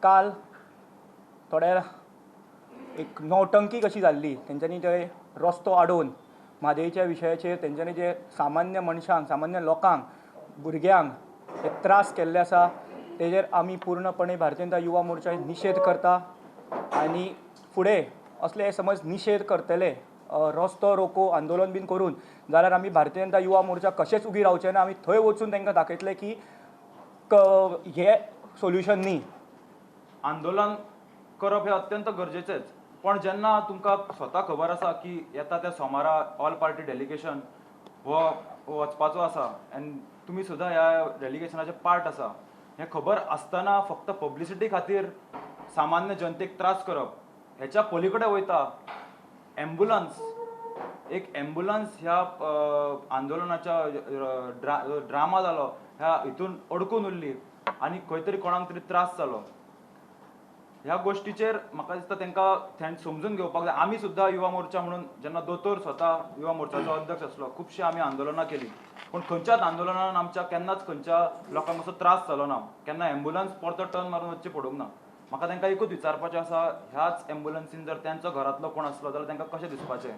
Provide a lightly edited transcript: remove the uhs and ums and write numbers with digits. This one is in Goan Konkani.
काल थोड्या एक नौटंकी कशी जाल्ली. तेंच्यांनी ते रस्तो आडोवन म्हादयच्या विशयाचेर तेंच्यांनी जे सामान्य मनशांक, सामान्य लोकांक, भुरग्यांक हे त्रास केल्ले आसा, तेजेर आमी पूर्णपणे भारतीय जनता युवा मोर्चा निशेध करता. आनी फुडें असले समज निशेध करतले, रस्तो रोको आंदोलन बीन करून जाल्यार आमी भारतीय जनता युवा मोर्चा कशेंच उगी रावचे ना. आमी थंय वचून तांकां दाखयतले की हे सोल्युशन न्ही. आंदोलन करप हें अत्यंत गरजेचेंच, पण जेन्ना तुमकां स्वता खबर आसा की येता त्या सोमारा ऑल पार्टी डेलिगेशन हो वचपाचो आसा आनी तुमी सुद्दां ह्या डेलिगेशनाचे पार्ट आसा, हें खबर आसतना फक्त पब्लिसिटी खातीर सामान्य जनतेक त्रास करप हेच्या पलीकडे वयता. एम्बुलन्स, एक एम्बुलन्स ह्या आंदोलनाच्या ड्रामा जालो, ह्या हितून अडकून उरली आनी खंय तरी कोणाक तरी त्रास जालो. ह्या गोश्टीचेर म्हाका दिसता तांकां समजून घेवपाक जाय. आमी सुद्दां युवा मोर्चा म्हणून जेन्ना दोतोर स्वता युवा मोर्चाचो अध्यक्ष आसलो, खुबशीं आमी आंदोलनां केलीं, पूण खंयच्याच आंदोलनान आमच्या केन्नाच खंयच्या लोकांक असो त्रास जालो ना, केन्ना एम्बुलन्स परतो टर्न मारून वचची पडूंक ना. म्हाका तांकां एकूच विचारपाचें आसा, ह्याच एम्बुलन्सीन जर त्यांचो घरांतलो कोण आसलो जाल्यार तांकां कशें दिसपाचें?